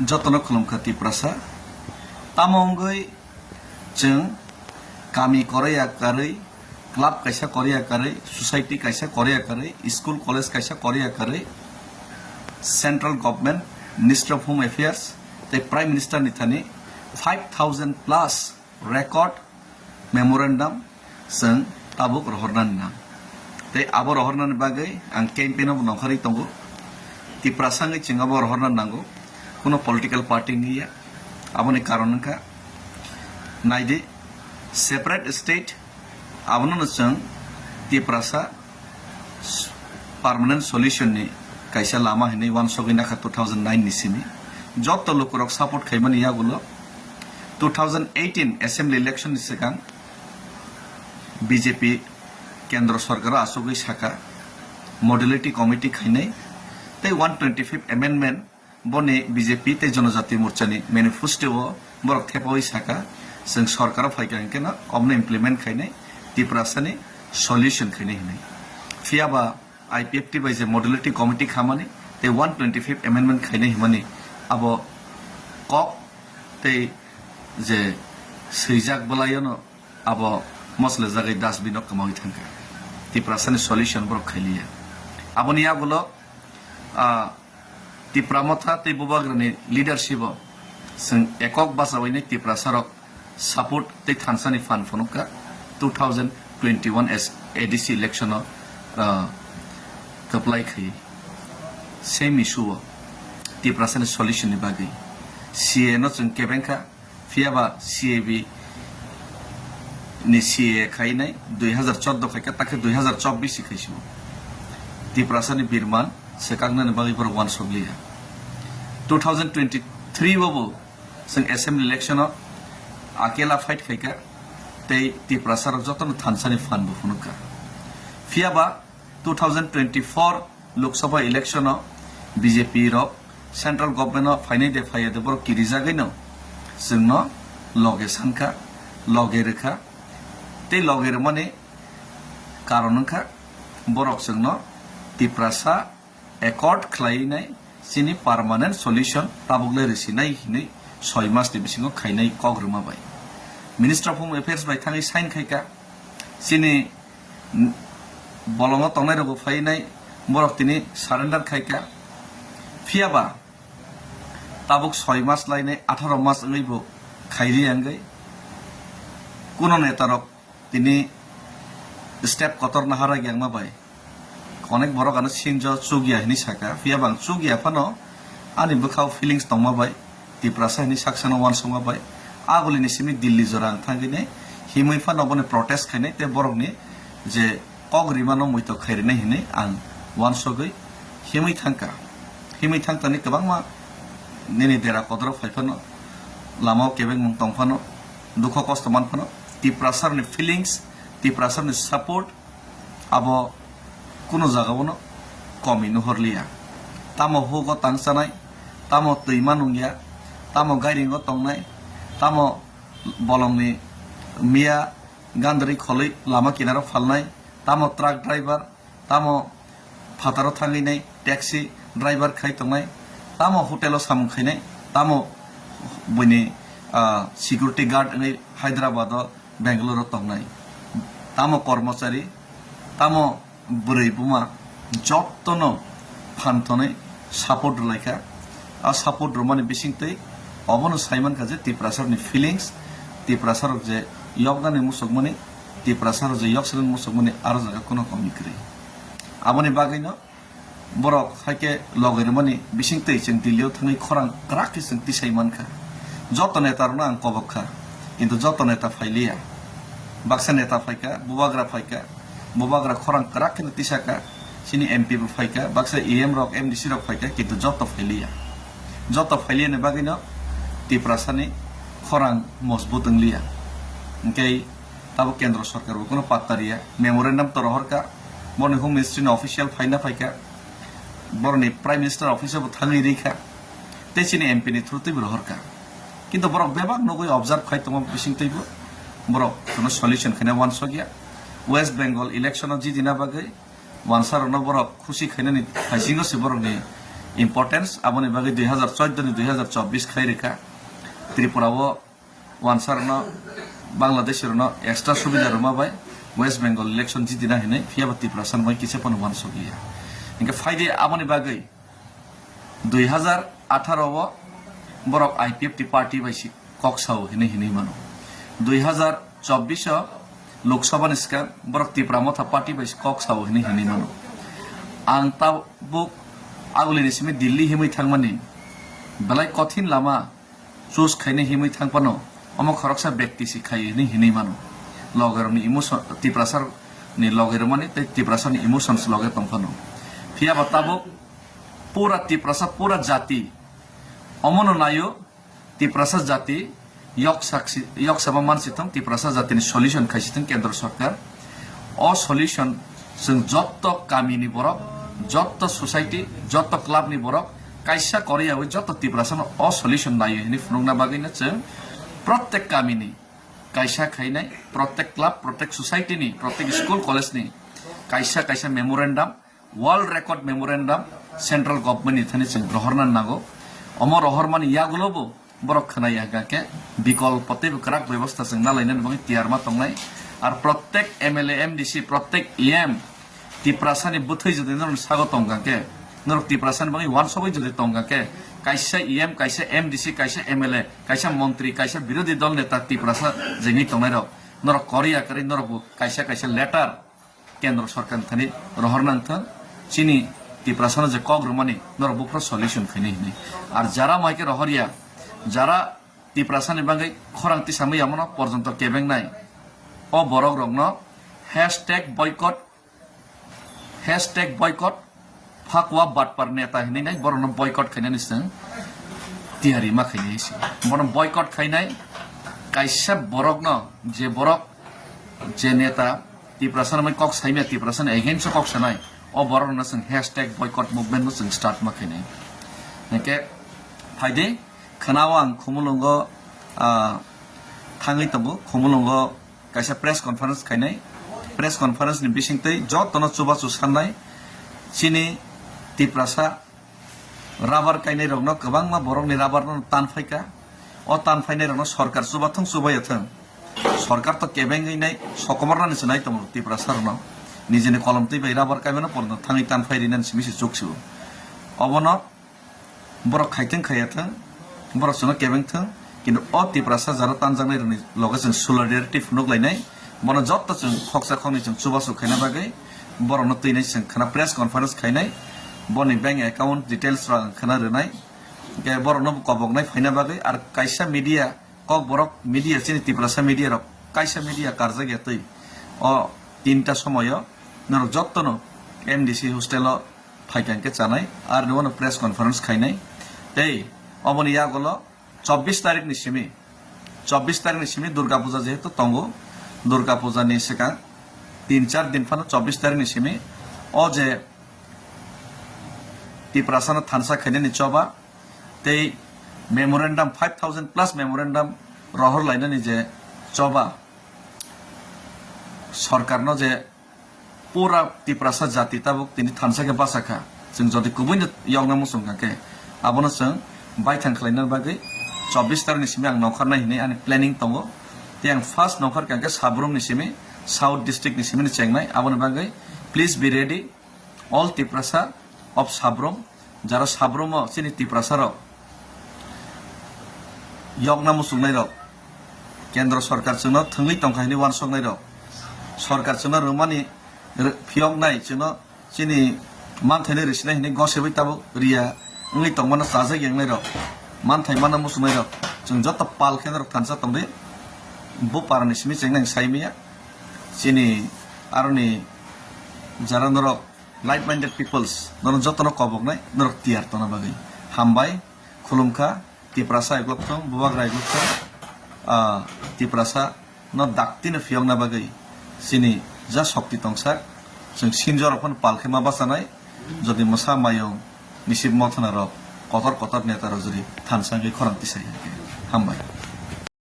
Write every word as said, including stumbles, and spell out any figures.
Jotono khulumkha Tiprasa. Tamo wngwi chwng kami koroi ya karwi, club kaisa koroi ya karwi, society kaisa koroi ya karwi, school college kaisa koroi ya karwi, Central Government, Ministry of Home Affairs tei Prime Minister ni thani five thousand plus record memorandum chwng tabuk rohornani nang. Tei abo rohornani bagwi ang campaign-o bo nongkhorwi tongo. Tiprasa wngwi chwng abo rohorna nango, kuno political party wngya. Aboni karon wngkha, naidi, separate state, abono chwng Tiprasa permanent solution ni kaisa lama hinwi uansugwi nakha two thousand nine ni simi. Joto lukurok support khaimani yagulo two thousand eighteen assembly election ni swkang B J P kendro sorkaro achugwi saka modality committee khainai tei one twenty-fifth amendment boni B J P tei Jonojati Morchani manifesto-o borok thepawi saka, chwng sorkaro phaikha hinkhe no omono implement khainai, Tiprasani solution khainai hinwi. Phiyaba I P F T bai je modality committee khamani tei one twenty-fifth amendment khainai himani abo kok tei je swijak bwlaiono abo moslejagwi dustbin-o kwmawi thangkha. Tiprasani solution borok khailiya. Aboni yagulo, ah, Tipra Motha tei Bubagrani leadership-o chwng ekok bachawi nai Tiprasarok support tei thansani phan phunukha two thousand twenty-one as A D C election-o, ah, kwplai khai. Same issue-o Tiprasani solution-ni bagwi C A A no chwng kebengkha. Phiyaba C A B ni C A A khainai dui hazar chordo khaikha, takhe dui hazar chobbish si khaisio. Tiprasani birman swkaknani bagwi borok uansukliya. Two thousand twenty-three bobo chwng assembly election-o akela fight khaikha tei Tiprasarok jotono thansani phan bo phunukha. Phiyaba two thousand twenty-four Lok Sabha election-o B J P rok central government-o phainai de phaiya de borok kirijagwino chwngno loge sankha, loge rwkha. Tei loge rwmani karon wngkha borok chwngno Tiprasa accord khlainai chini permanent solution tabuk le rwsinai hinwi soi mas ni bisingo khainai kok rwma bai. Minister of Home Affairs bai thangwi sign khaikha. Chini bolongo tongnai rokbo phainai borok tini surrender khaikha. Phiyaba tabuk soi mas lainai atharo mas wngwi bo khailiya wngwi kuno neta rok tini step kotor nahara gyangma bai. Onek borok ano sinjo chukya hinwi saka, phiyaba ang chukya phano ani bwkhao feelings tongma bai, Tiprasa hinwi saksano uansukma bai, agulini simi Delhi jora ang thangwi nai himwi phano boni protest khainai tei borokni je kok rimano muitok khai rinai hinwi ang uansugwi himwi thangkha. Himwi thangtani kwbangma nini dera kodro phai phano, lamao kebengmung tong phano, dukho kosto man phano, Tiprasarni feelings, Tiprasarni support, abo kuno jagao no komi nuhorliya. Tamo hugo tang chanai, tamo twima nungya, tamo gairingo tongnai, tamo bolongni miya gandri kholwi lama kinaro phalnai, tamo truck driver, tamo phataro thangwi nai taxi driver khai tongnai, tamo hotel o samung khainai, tamo buini, ah, security guard wngwi Hyderabad o, Bangalore o tongnai, tamo kormochari, tamo bwrwi buma jottono phan tonwi support rwlaikha. A support rwmani bisingtwi obono saimankha je Tiprasarokni feelings, Tiprasarok je yoknani muchukmani, Tiprasarok je yoksani muchukmani aro jaga kuno komi kwrwi. Aboni bagwino borok haikhe loge rwmani bisingtwi chwng Delhi o thangwi khorang kwrak khe chwng tisai mankha. Joto neta rokno ang kobok kha, kintu joto neta phailiya. Baksa neta phaikha, bubagra phaikha, bubagra khorang kwrak kheno tisaka, chini M P bo phaikha, baksa E M rok, M D C rok phaikha, kintu joto phailiya. Joto phailiyani bagwino Tiprasani khorang mojbut wngliya. Hinkhe Tabuk kendro sorkar bo kuno patta riya. Memorandum to rohorkha, boni Home Ministry ni official phaina phaikha, boroni Prime Minister office bo thangwi rikha, tei chini M P ni through twi bo rohorkha. Kintu borok bebak nugwi observe khai tongma bising twi bo borok kuno solution khaina uansukya. West Bengal election o jidina bagwi Wansarokno borok khusi khainani haisingo se borokni importance, aboni bagwi dui hazar chauddoni dui hazar chobbish khai rikha. Tripura o wansa rokno, Bangladesh rokno extra subida rwma bai West Bengal election jitina hinwi, phiyaba Tiprasa ni bai kisa phano wansok ya. Hinkhe phaidi aboni bagwi dui hazar atharo o borok I P F T party bai si kok sao hinwi hinwi mano. Dui hazar chobbish o Lok Sabha ni swkang borok Tipra Motha party bai si kok sao hinwi hinwi mano. Ang tabuk agulini simi Delhi himwi thangmani belai kothin lama choose khainai himwi thang phano omo khoroksa bekti si khai hinwi hinwi mano. Logerokni emotion, Tiprasa ni loge rwmani tei Tiprasa ni emotions loge tong phano. Phiyaba tabuk pura Tiprasa, pura jati omono naio, Tiprasa jati yok saksi, yok saba mansi thung, Tiprasa jatini solution khaisi thung kendro sorkar. O solution chwng jotto kamini borok, jotto society, jotto club ni borok kaisa koriyawi jotto Tiprasa no o solution naio hinwi phunukna bagwi no chwng protek kamini kaisa khainai, protek club, protek society ni, protek school college ni kaisa kaisa memorandum, world record memorandum central government ni thani chwng rohorna nango. Omo rohormani yagulo bo borok khwnai ya hwnkha khe bikolpo teibo kwrak bebosta chwng nalainani bagwi tiyar ma tongnai. Ar protek M L A, M D C, protek E M Tiprasa ni bwthwi jodi norok sago tong hwnkha khe, norok Tiprasa ni bagwi wansogwi jodi tong hwnkha khe, kaisa E M, kaisa M D C, kaisa M L A, kaisa montri, kaisa birodhi dol neta Tiprasa jengwi tongnai rok, norok koriya kwrwi norok bo kaisa kaisa letter kendro sorkar ni thani rohor nang thang, chini Tiprasa no je kok rwmani norok buphuru solution khainai hinwi. Ar jara mai khe rohor ya, jara Tiprasa ni bagwi khorang tisamwi yamono porjonto kebengnai, o borok rokno hashtag boycott, hashtag boycott, phakwa batpar neta hinwi nai borokno boycott khainani chwng tiyari ma khainai se. Bono boycott khainai kaisa borokno, je borok, je neta Tiprasa ni kok saimya, Tiprasa ni against o kok sanai, o borok no chwng hashtag boycott movement no chwng start ma khainai. Hingke phaidi khwnao ang Khumulwngo, ah, thangwi tongo, Khumulwngo kaisa press conference khainai. Press conference ni bisingtwi jotono chubachu sannai chini Tiprasa rubber kainai rokno, kwbangma borokni rubber no tan phaika. O tan phainai rokno sorkar chubathung chubayathung. Sorkar to kebengwi nai sokomornani se nai tongo Tiprasa rokno. Nijini kolom twi bai rubber kaimano porno thangwi tan phai rinani simi se chuk sio. Obono borok khaithung khaiyathung, borok chwngno kebengthung, kintu o Tiprasa jara tanjaknai rokni loge chwng solidarity phunuk lainai. Bono jotto chwng khoksa khoknwi chwng chubachu khaina bagwi borokno twinai chwng khana press conference khainai. Boni bank account details rok ang khana rwnai. Hingke borokno koboknai phaina bagwi ar kaisa media, kokborok media, chini Tiprasa media rok kaisa media karjak ya twi o tinta somoyo norok jottono M D C hostel o phaikha hingke chanai, ar ni uano press conference khainai. Tei oboni yagulo chobbish tarik ni simi, chobbish tarik ni simi Durga Puja jehetu tongo, Durga Puja ni swkang tin char din phano chobbish tarik ni simi o je Tiprasa no thansa khainani choba tei memorandum, five thousand plus memorandum rohor lainani je choba, sorkar no je pura Tiprasa jati tabuk tini thansa khe basa kha. Chwng jodi kubui no yokna muchung kha khe, abono chwng baithang khlaina bagwi chobbish tarik ni simi ang nongkhornai hinwi ani planning tongo. Tei ang first nongkhor kha khe Sabrum ni simi, South district ni simi ni chengnai. Aboni bagwi please be ready, all Tiprasa of Sabrum, jara Sabrum o chini Tiprasa rok yokna muchungnai rok, kendro sorkar chwngno thwngwi tongkha hinwi uansuknai rok, sorkar chwngno rwmani r-, phiyoknai, chwngno chini manthaino rwsinai hinwi gosebwi tabuk riya wngwi tongmano chajak yangnai rok, manthai manna muchungnai rok, chwng joto pal khe norok thansa tongdi. Buphar ni simi chengnai ang sai manya, chini aroni jara norok like-minded peoples, norok jotono koboknai, norok tiyar tongna bagwi. Hambai, khulumkha, Tiprasa eglok thung, Bubagra eglok thung, ah, Tiprasa no dakti no phiyokna bagwi chini ja shokti tongsak, chwng sinjorok phano pal khe ma bachanai, jodi mwsa mayung, Nisip Mothana rok, kotor kotor neta rok jodi thansa wngwi khorang tisai hai khe. Hambai.